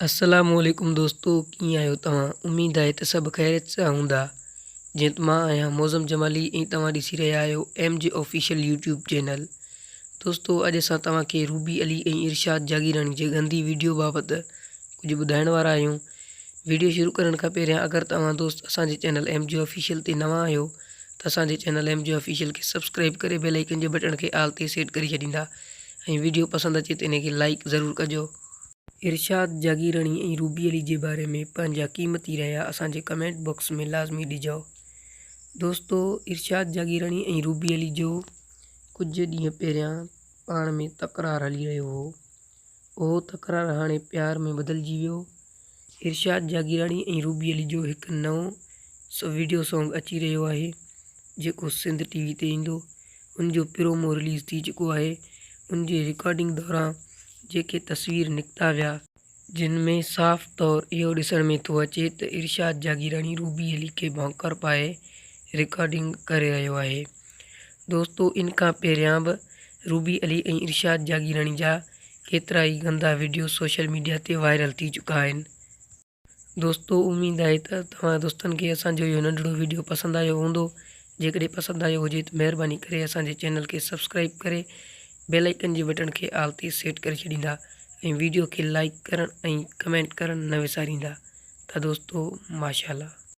السلام عليڪم دوستو ڪيئن آهيو توهان اميد آهي ته سڀ خيريت سان هوندا جيئن ته مان آهيان معظم جمالي ۽ توهان ڏسي رهيا آهيو M J official YouTube channel دوستو اڄ اسان توهان کي روبي علي ۽ ارشاد جاگيراڻي جي گندي ويڊيو بابت ڪجهه ٻڌائڻ وارا آهيون ويڊيو شروع ڪرڻ کان پهريان اگر توهان دوست اسان جي چينل ايم جي آفيشل تي نوان آهيو ته اسان جي چينل ايم جي آفيشل کي سبسڪرائب ڪري بيل آئيڪن جي بٽڻ کي آل تي سيٽ ڪري ڇڏيندا ۽ ويڊيو پسند اچي ته ان کي لائيڪ ضرور ڪجو. ارشاد جاگيراڻي ۽ روبي علي جي باري ۾ پنهنجا قيمتي رايا اسان جي ڪمينٽ باڪس ۾ لازمي ڏجو. دوستو ارشاد جاگيراڻي ۽ روبي علي جو ڪجهه ڏينهن پهريان پاڻ ۾ تڪرار هلي رهيو هو. اهو تڪرار هاڻي پيار ۾ بدلجي ويو. ارشاد جاگيراڻي ۽ روبي علي جو هڪ نئون وڊيو سانگ اچي رهيو آهي جيڪو سنڌ ٽي وي تي ايندو. ان جو پرومو رليز ٿي چڪو آهي. ان جي رڪارڊنگ دوران جيڪي تصوير نڪتا ويا، جن ۾ صاف طور اهو ڏسڻ ۾ ٿو اچي ته ارشاد جاگيراڻي روبي علي کي ڀونڪر پائي رڪارڊنگ ڪري رهيو آهي. دوستو ان کان پهريان به روبي علي ۽ ارشاد جاگيراڻي جا ڪيترائي گندا وڊيو سوشل ميڊيا تي وائرل ٿي چڪا آهن. دوستو اميد آهي ته توهان دوستن کي اسان جو اهو ننڍڙو وڊيو پسند آيو هوندو جيڪڏهن پسند آيو هجي ته مهرباني ڪري اسان جي چينل کي سبسڪرائب ڪري بيل آئيڪن جي بٽڻ کي آل تي سيٽ ڪري ڇڏيندا ۽ وڊيو کي لائيڪ ڪرڻ ۽ ڪمينٽ ڪرڻ نه وساريندا ته دوستو ماشاءالله.